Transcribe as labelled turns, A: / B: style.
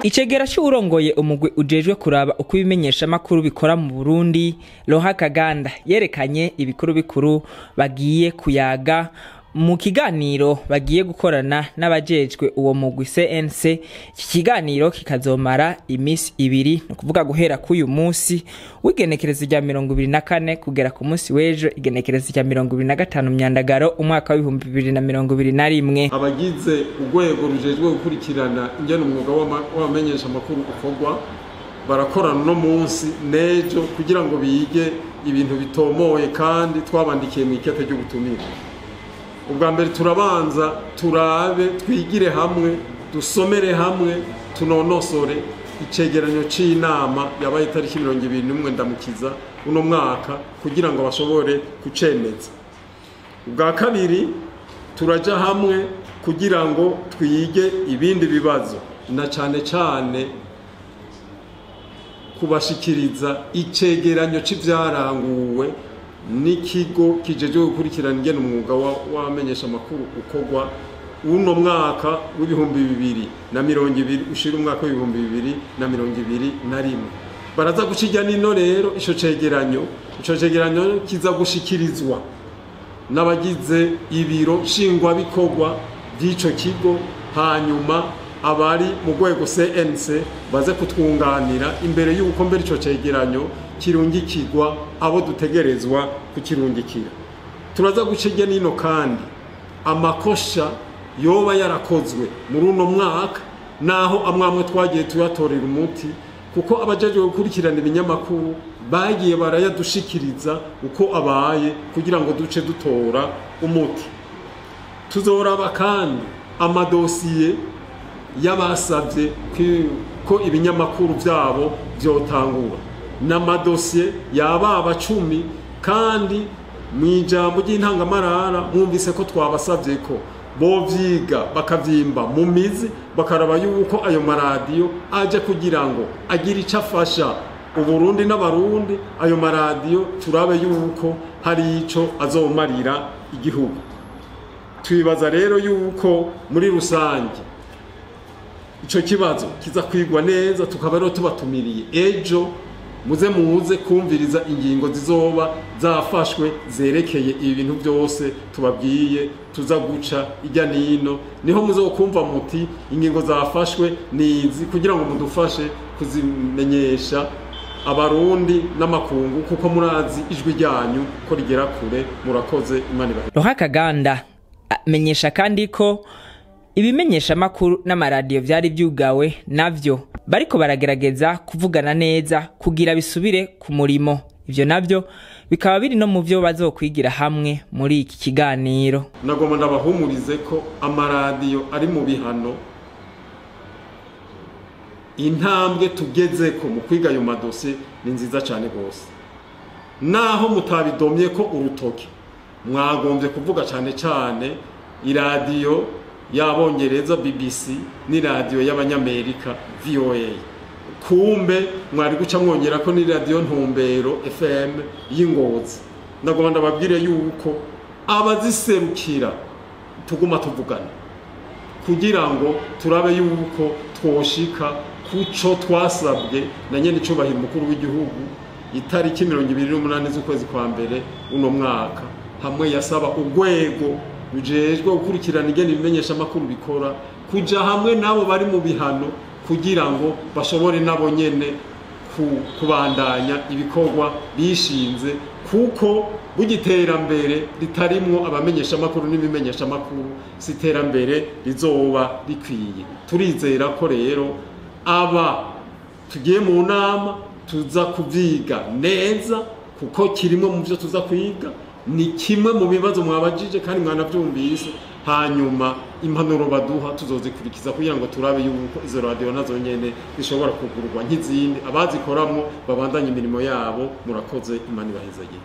A: Icegera c'uwurongoye umugwi ujejwe kuraba uko ibimenyeshamakuru bikora mu Burundi, Roha Kaganda, yerekanye ibikuru bikuru bagiye kuyaga mu kiganiro bagiye gukorana n'abajejwe uwo mugwi CNC. Iki kiganiro kikazomara imisi 2, ni ukuvuga guhera k'uyu munsi w'igenekerezo rya 24 kugera ku munsi w'ejo igenekerezo rya 25 Myandagaro umwaka w'ibihumbi bibiri na mirongo ibiri na rimwe.
B: Abagize urwego rujejwe gukurikirana ingene umwuga w'abamenyesha amakuru ukorwa barakorana no munsi n'ejo kugira ngo bige ibintu bitomoye, kandi twabandikiye mu ikete ry'ubutumire. Ubwa mbere turabanza turabe, twigire hamwe, dusomere hamwe, tunonosore icegeranyo c'inama yabaye itariki 21 Ndamukiza uno mwaka kugira ngo bashobore kucemeza. Ubwa kabiri turaja hamwe kugira ngo twige ibindi bibazo, na cane cane kubashikiriza icegeranyo c'ivyaranguwe n'ikigo kijejwe gukurikirana ingene umwuga w'abamenyesha amakuru ukorwa uno mwaka w'ibihumbi bibiri na mirongo ibiri ushira umwaka w'ibihumbi bibiri na mirongo ibiri na rimwe. Baraza guca nino rero ico cegeranyo kiza gushikirizwa n'abagize ibiro nshingwabikorwa by'ico kigo, hanyuma abari mu rwego CNC baze kutwunganira imbere y'uko mbere ico cegeranyo kirungikirwa abo dutegerezwa kukirungikira. Turaza guca nino kandi amakosha yoba yarakozwe muri uno mwaka, naho amwamwe twagiye tuyatorera umuti, kuko abajejwe gukurikirana ibinyamakuru bagiye barayadushikiriza uko abaye kugira ngo duce dutora umuti. Tuzoraba kandi amadosiye y'abasabye ko ibinyamakuru byabo byotangura, n'amadosiye yababa 10, kandi mu ijambo ry'intangamarara mwumvise ko twabasabye ko bovyiga bakavyimba mu mizi, bakaraba yuko ayo maradiyo aje kugira ngo agire ico afasha Uburundi n'Abarundi. Ayo maradiyo turabe yuko hari ico azomarira igihugu. Twibaza rero yuko muri rusange ico kibazo kiza kwigwa neza, tukaba rero tubatumiriye ejo muze muze kumviriza ingingo zizoba zafashwe zerekeye ibintu byose tubabwiye. Tuza guca ijya nino, niho muzokumva muti ingingo zafashwe nizi, kugira ngo mudufashe kuzimenyesha Abarundi n'amakungu, kuko murazi ijwi ryanyu ko rigera kure. Murakoze, Imana ibahe.
A: Roha Kaganda amenyesha kandi ko ibimenyesha makuru n'amaradiyo vyari vyugawe navyo bariko baragerageza kuvugana neza kugira bisubire ku murimo. Ivyo navyo bikaba biri no mu vyo bazokwigira hamwe muri iki kiganiro.
B: Nagomba ndabahumurize ko amaradiyo ari mu bihano, intambwe tugezeko mu kwiga ayo madosiye ni nziza cyane gose. Naho mutabidomye ko urutoki, mwagombye kuvuga cyane cyane iradiyo y'Abongereza BBC n'iradiyo y'Abanyamerika VOA. Kumbe mwari guca mwongera ko n'iradiyo Ntumbero FM y'Ingozi. Ndagomba ndababwire yuko abaziserukira tuguma tuvugana kugira ngo turabe yuko twoshika kuco twasabwe na nyene icubahiro umukuru w'igihugu itariki 28 z'ukwezi kwa mbere uno mwaka, hamwe yasaba urwego rujejwe gukurikirana ingene ibimenyesha amakuru bikora kuja hamwe nabo bari mu bihano kugira ngo bashobore nabo nyene kubandanya ibikorwa bishinze, kuko bugiterambere ritarimwo abamenyesha amakuru n'ibimenyesha amakuru si iterambere rizoba rikwiye. Turizera ko rero aba tugiye mu nama tuza kuvyiga neza, kuko kirimo mu byo tuza kwiga, ni kimwe mu bibazo mwabajije kandi mwanavyumvise. Hanyuma impanuro baduha tuzozikurikiza kugira ngo turabe yuko izo radio nazo nyene zishobora kugurwa nk'izindi, abazikoramwo babandanye imirimo yabo. Murakoze, Imana ibahezagiye.